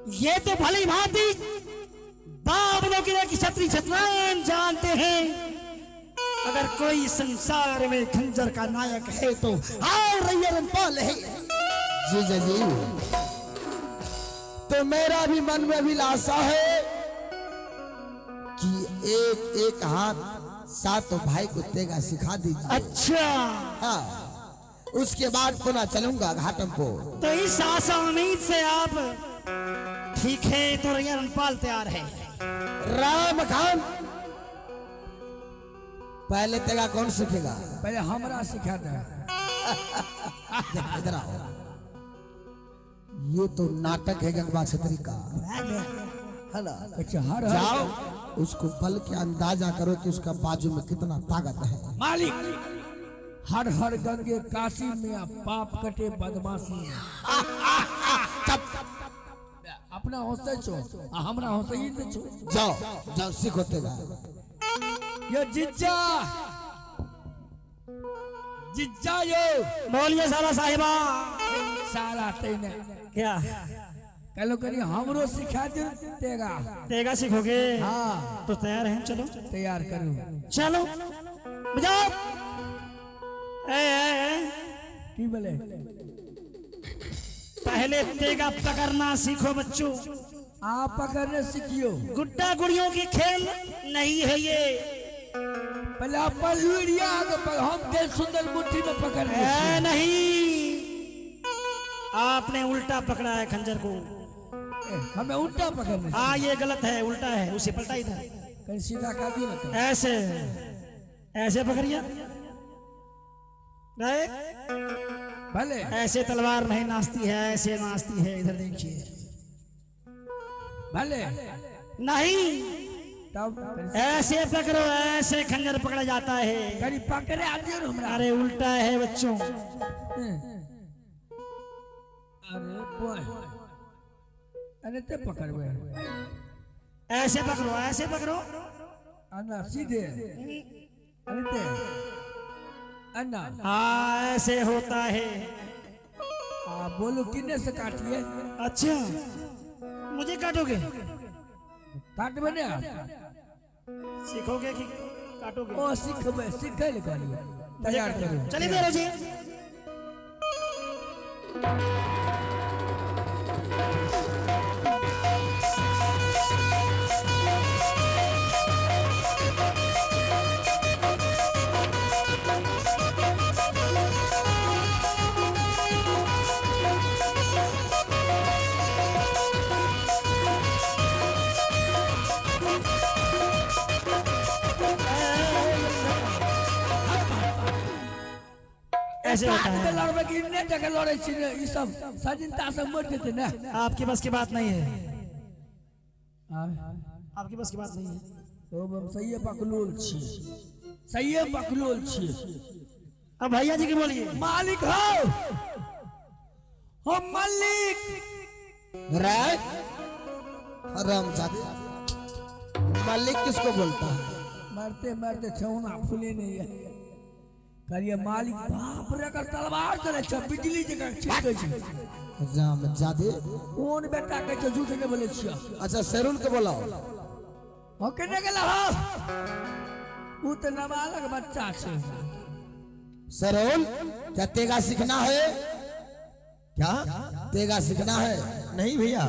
ये तो भली भांति बावनों की छत्री छत्रान जानते हैं। अगर कोई संसार में खंजर का नायक है तो हाय रैया रणपाल है। जीजा जी, तो मेरा भी मन में अभिलाषा है कि एक एक हाथ सातों भाई को तेगा सिखा दीजिए। अच्छा। हाँ, उसके बाद पुनः चलूंगा घाटमपुर। तो इस आशा उम्मीद से आप ठीक है, तो रैया रणपाल तैयार है। राम खान, पहले तेगा कौन सीखेगा? पहले हमरा सिखा दे। देख, इधर आओ। ये तो नाटक है गंगवा छतरी का, है ना? अच्छा, हर हर जाओ, उसको बल के अंदाजा करो कि उसका बाजू में कितना ताकत है। मालिक, हर हर गंगे काशी में आ पाप कटे बदमाशी में। अपना हंसै छो आ हमरा हंसै ही नहीं छो। जाओ जाओ, सीखो तेगा। यो जिज्जा, जिज्जा यो। बोलिए साला साहिबा। साला तैने। क्या? कहलो करी हमरो सिखा दे तेगा। तेगा सीखोगे? हाँ। तो तैयार हैं, चलो। तैयार करू। चलो बजाओ। ए, ए, ए। की बोले? पहले तेगा पकड़ना सीखो बच्चों। आप पकड़ने सीखियो। गुड्डा गुड़ियों की खेल नहीं है ये। पहले अपन लुड़िया आगे हम के सुंदर मुट्ठी में पकड़ ले। ए, नहीं, आपने उल्टा पकड़ा है खंजर को। हमें उल्टा पकड़ने। हाँ, ये गलत है, उल्टा है, उसे पलटा इधर। कहीं सीधा कर दियो ना तो। ऐसे ऐसे पकड़िए। नहीं। भले। ऐसे तलवार नहीं नाचती है, ऐसे नाचती है। इधर देखिए। भले। नहीं। तब? ऐसे पकड़ो, ऐसे खंजर पकड़ा जाता है। कहीं पकड़े आ दियो ना हमरा। अरे, उल्टा है बच्चों। अरे बॉय, अरे ते पकड़बे। ऐसे पकड़ो, ऐसे पकड़ो। अन्ना सीधे, अरे ते अन्ना। हाँ, ऐसे होता है। आ बोलो, किन्ने से काटिए? अच्छा, मुझे काटोगे? काटबे ने। सीखोगे कि काटोगे? ओ सीखबे, सीखे ले कहलिए, तैयार करू। चलिए मेरे जी। ऐसे होता काट के है। लड़बे कि इन्ने जगह लड़े छी ने, ई सब सजिनता से मर जेते ने। आपकी बस की बात नहीं है। हाँ। आपकी बस की बात नहीं है। तो हम सही बकलोल छी, सही बकलोल छी। अब भैया जी की बोलिए। मालिक हो, हम मालिक। राय हरामजादे, मालिक किसको बोलता है? मरते मरते छौना फूले नहीं है। करिए मालिक, बाप रे, अगर तलवार चले छ, बिजली जकाँ छिटकै छै। हरामजादे। कोन बेटा कहै छै, झूठ नहि बोलै छियै। अच्छा, शेरुल के बोलाओ। हो केने गेला हो? उ तऽ नाबालग बच्चा छै। शेरुल, क्या तेगा सीखना है? क्या? तेगा सीखना है? नहीं भैया,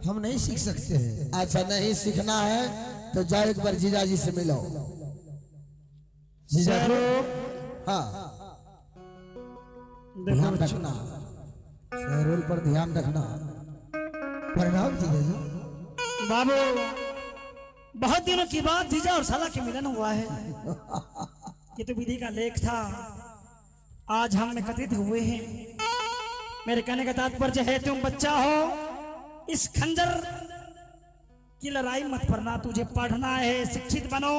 हम नहीं सीख सकते हैं। अच्छा, नहीं सीखना है तो जाओ, एक बार जीजाजी से मिलो। जीजा जी? हाँ। देखो ध्यान बच्चों। रखना, शेरुल पर ध्यान रखना। प्रणाम जीजा जी। बाबू, बहुत दिनों की बाद जीजा और साला के मिलन हुआ है। ये तो विधि का लेख था, आज हम एकत्रित हुए हैं। मेरे कहने का तात्पर्य है, तुम बच्चा हो, इस खंजर की लड़ाई मत पड़ना। तुझे पढ़ना है, शिक्षित बनो।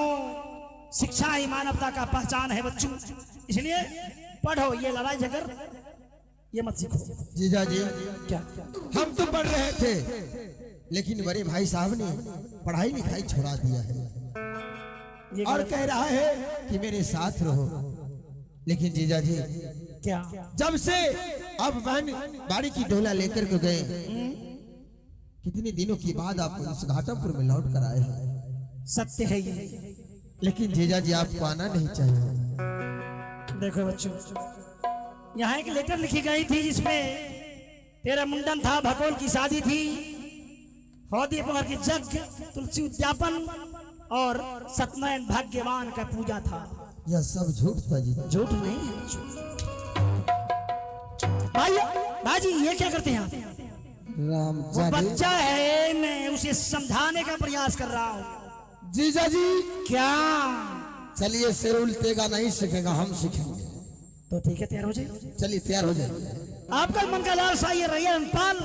शिक्षा ही मानवता का पहचान है बच्चों, इसलिए पढ़ो। ये लड़ाई झगड़ ये मत सीखो। जीजा जी। क्या? हम तो पढ़ रहे थे, लेकिन बड़े भाई साहब ने पढ़ाई लिखाई छोड़ा दिया है। ये और गलत- कह रहा है कि मेरे साथ रहो, लेकिन जीजा जी, क्या? जब से अब बहन बाड़ी की डोला लेकर के गए कितने दिनों के बाद आप इस घाटमपुर में लौट कर आए हैं। सत्य है ये। लेकिन जीजा जी आपको आना नहीं चाहिए। देखो बच्चों, यहाँ एक लेटर लिखी गई थी जिसमें तेरा मुंडन था, भगोल की शादी थी, हौदी पकड़ की यज्ञ, तुलसी उद्यापन और सत्यनारायण भाग्यवान का पूजा था। यह सब झूठ था जीजा। झूठ नहीं है बच्चों। भाई भाजी ये क्या करते हैं आप? राम वो जाने। बच्चा है, मैं उसे समझाने का प्रयास कर रहा हूँ। जीजा जी क्या? चलिए, शेरुल तेगा नहीं सीखेगा, हम सीखेंगे। तो ठीक है, तैयार हो जाइए। चलिए तैयार हो जाइए। आपका मन का लाल सा ये रैया पाल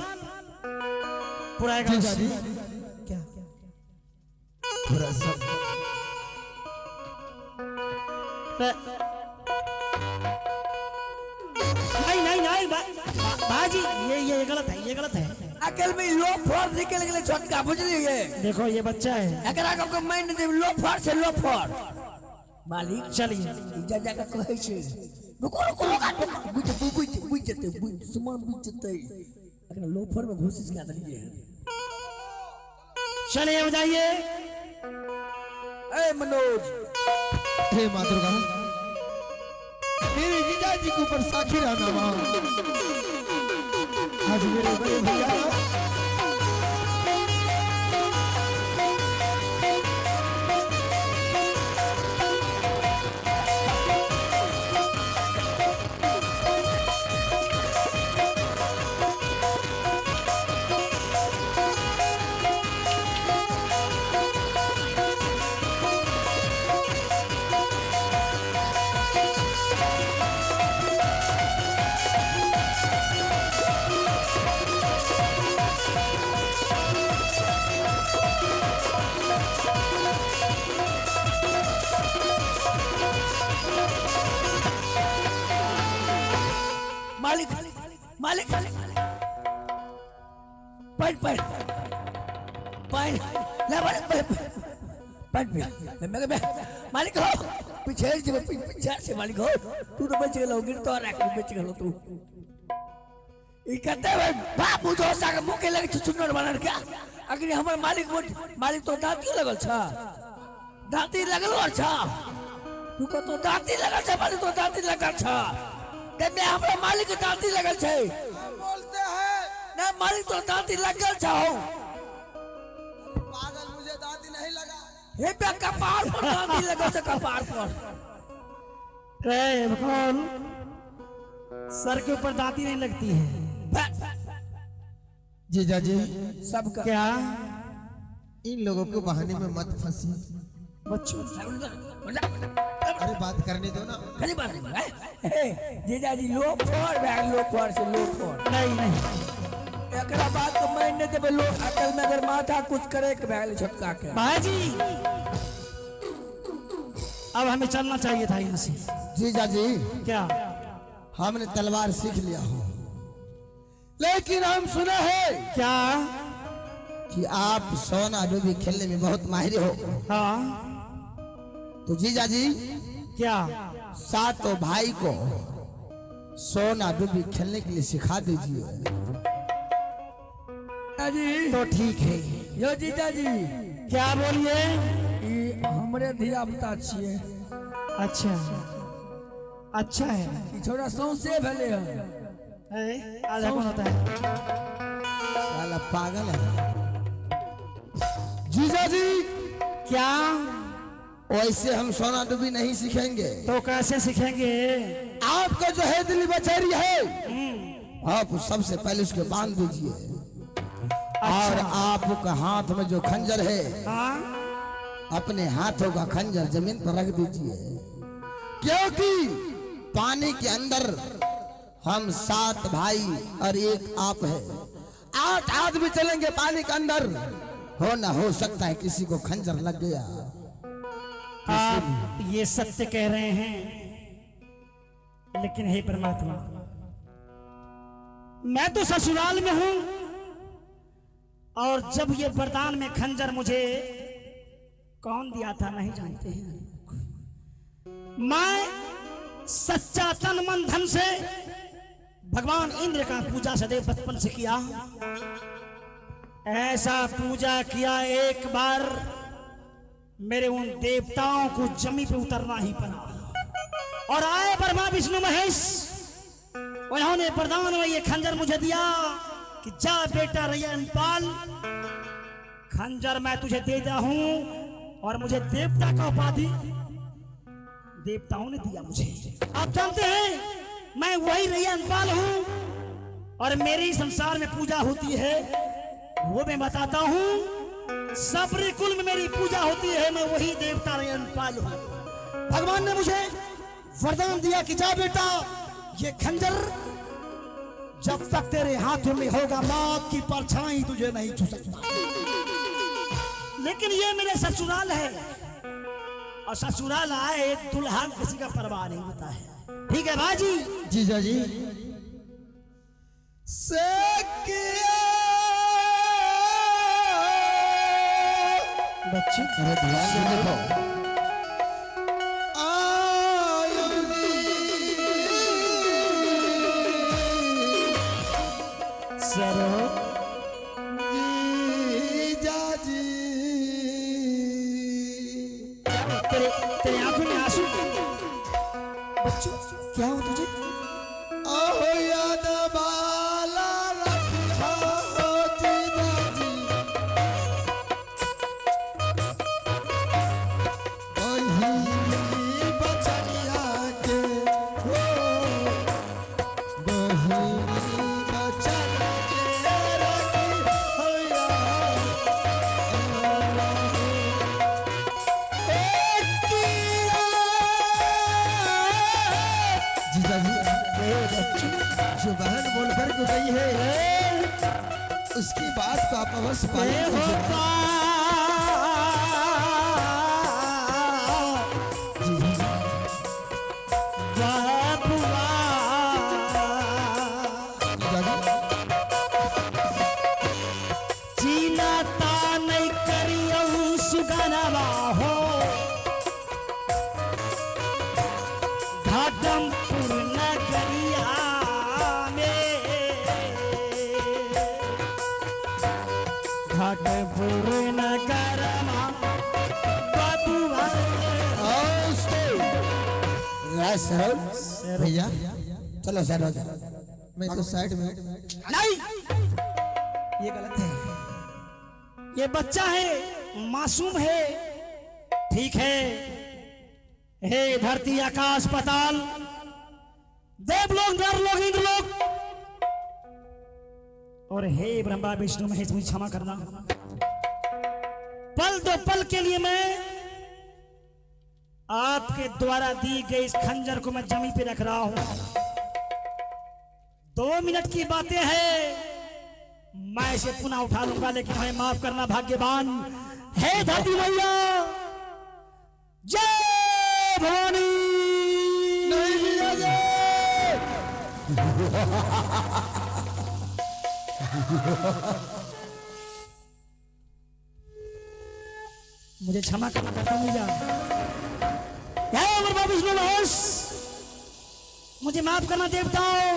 पूरा जीजा जी क्या? थोड़ा सा नहीं नहीं नहीं भाजी ये गलत है, ये गलत है। अकल में लोफर निकल गेलै छोटका, बुझलिए? देखो ये बच्चा है। एकरा के माइन दे लोफर से लोफर। मालिक चलिए। ई जा जा के कहै छै, रुको रुको रुको, बुझ बुझ बुझ जेतै, बुझ सुमन बुझ जेतै। एकरा लोफर में घोषित कए देलियै हन। चलिए बताइए। ए मनोज, हे माँ दुर्गा, मेरे जीजा जी के ऊपर साखी रहना माँ। आज मेरे बड़े भैया मालिक मालिक पानि पानि पानि ले मालिक, पानि पी मैं मालिक हो पीछे जेबै, पीछे से मालिक हो। तू तो बच गेलो, गिर तो राख बच गेलो तू। ई कते बाप बुझो साके मुँह के लगे छुछुनर बनल क्या। अगर हमर मालिक मालिक तो दांती लगल छ, दांती लगल और छ, तू को तो दांती लगल छ मालिक, तो दांती लगल छ। ते में हमरा मालिक के दांती लगल छै। बोलते हैं ना मालिक तो दांती लगल छ हो। पागल, मुझे दांती नहीं लगा। हे पे कपार पर दांती लगल छ, कपार पर। रे भगवान, सर के ऊपर दांती नहीं लगती है। जीजा जी सबका क्या इन लोगों के बहाने में मत फंसी। बच्चों अरे बात करने दो ना। खाली बात जीजा जी लोफर भए लोफर से लोफर। नहीं नहीं, एकरा बात तो मैं नहीं देबै। लोग अकल में अगर माथा कुछ करे के भए गेलै छोटका के। भाजी अब हमें चलना चाहिए था यहाँ से। जीजा जी क्या? हमने तलवार सीख लिया हो, लेकिन हम सुने हैं क्या? कि आप सोना डूबी खेलने में बहुत माहिर हो। हाँ। तो जीजा जी क्या? सातों भाई को सोना डूबी खेलने के लिए सिखा दीजिए। जी तो ठीक है। यो जीजा जी क्या बोलिए? ई हमरे धिया पुता छियै। अच्छा अच्छा है। ई छोरा सौंसे भेलै हन। आधा कौन होता है? साला पागल है। जीजा जी क्या? वैसे हम सोना डूबी नहीं सीखेंगे। तो कैसे सीखेंगे? आपका जो है दिल्ली बचेरी है, आप सबसे पहले उसके बांध दीजिए। और आपका हाथ में जो खंजर है, हाँ, अपने हाथों का खंजर जमीन पर रख दीजिए, क्योंकि पानी के अंदर हम 7 भाई और एक आप है, 8 आदमी चलेंगे पानी के अंदर। हो ना हो सकता है किसी को खंजर लग गया। आप ये सत्य कह रहे हैं, लेकिन हे परमात्मा, मैं तो ससुराल में हूं और जब ये वरदान में खंजर मुझे कौन दिया था नहीं जानते हैं। मैं सच्चा तन मन धन से भगवान इंद्र का पूजा सदैव बचपन से किया। ऐसा पूजा किया एक बार, मेरे उन देवताओं को जमी पे उतरना ही पड़ा। और आए ब्रह्मा विष्णु महेश, उन्होंने वरदान में ये खंजर मुझे दिया कि जा बेटा रैयनपाल, खंजर मैं तुझे देता हूं और मुझे देवता का उपाधि देवताओं ने दिया मुझे। आप जानते हैं मैं वही रैयनपाल हूं और मेरी संसार में पूजा होती है, वो मैं बताता हूं। सबरी कुल में मेरी पूजा होती है, मैं वही देवता रैयनपाल हूं। भगवान ने मुझे वरदान दिया कि जा बेटा, ये खंजर जब तक तेरे हाथों में होगा मौत की परछाई तुझे नहीं छू सकता। लेकिन ये मेरे ससुराल है और ससुराल आए दुल्हन किसी का परवाह नहीं होता है। ठीक है भाजी। जीजा जी से किया बच्चे अरे ध्यान से देखो। सरो जीजा जी तेरे तेरे आंखों में आंसू। बच्चों क्या हो तुझे? आहो याद बाला रखो जीजा जी, बहिनी बचनिया के हो, बहिनी बचन के रखी हो याद। जीजा जी जो बहन बोलकर के गई है उसकी बात को आप अवश्य पालन कीजिए। जीजा जी जीजा जी चीना नहीं करियो सुगनवा हो, घाटमपुर नगरिया में, घाटमपुर नगरमा बबुआ। सर भैया चलो सर हो जाओ। मैं तो साइड में। नहीं, ये गलत है। ये बच्चा है, मासूम है। ठीक है, हे धरती आकाश पताल, देवलोक नरलोक इंद्रलोक और हे ब्रह्मा विष्णु महेश, मुझे क्षमा करना। पल दो पल के लिए मैं आपके द्वारा दी गई इस खंजर को मैं जमीन पे रख रहा हूं। 2 मिनट की बातें हैं, मैं इसे पुनः उठा लूंगा, लेकिन हमें माफ करना भाग्यवान। हे धरती मैया, जय भवानी। नहीं जीजा जी मुझे क्षमा करना पड़ता भैया। हे ब्रह्मा विष्णु महेश, मुझे माफ करना देवताओं,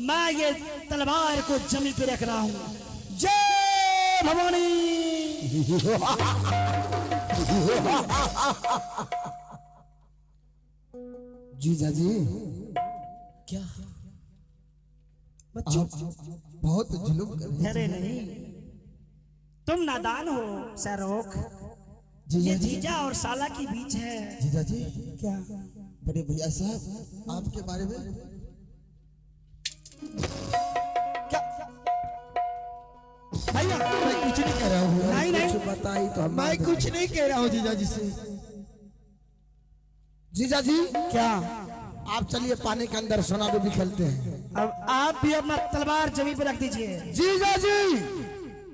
मैं ये तलवार को जमीन पे रख रहा हूं। जय भवानी। जीजा जी क्या बच्चों आप बहुत जुल्म कर रहे हैं। अरे नहीं, तुम नादान हो सैरोख। जीजा ये जी जीजा और साला के बीच है। जीजा जी क्या बड़े भैया साहब आपके बारे में क्या भैया? मैं कुछ नहीं कह रहा हूँ। नहीं नहीं कुछ बताई तो हम मैं कुछ नहीं कह रहा हूँ जीजा जी से। जीजा जी क्या आप चलिए पानी के अंदर सोना डूबी खेलते हैं। अब आप भी अपना तलवार जमीन पे रख दीजिए। जीजा जी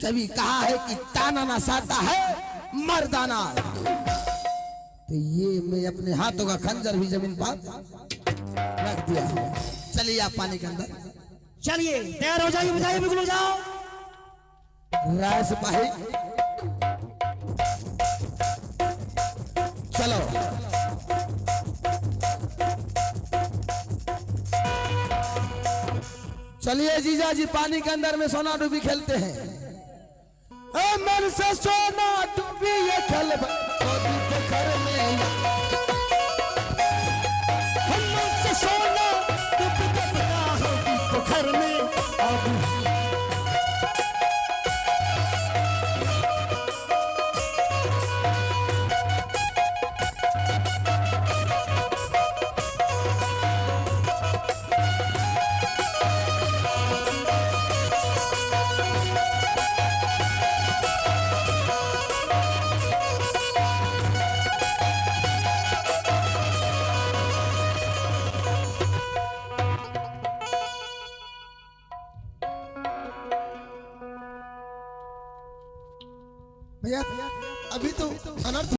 कभी कहा है कि ताना ना साता है मर्दाना, तो ये मैं अपने हाथों का खंजर भी जमीन पर रख दिया। चलिए आप पानी के अंदर चलिए तैयार हो जाइए, बजाइए बिल्कुल हो जाओ। राय सिपाही चलो। चलिए जीजा जी पानी के अंदर में सोना डूबी खेलते हैं। ए मन से सोना डूबी ये खल होगी पोखर में। हम मन से सोना डूब डबका होगी पोखर में अब। भैया अभी तो अनर्थ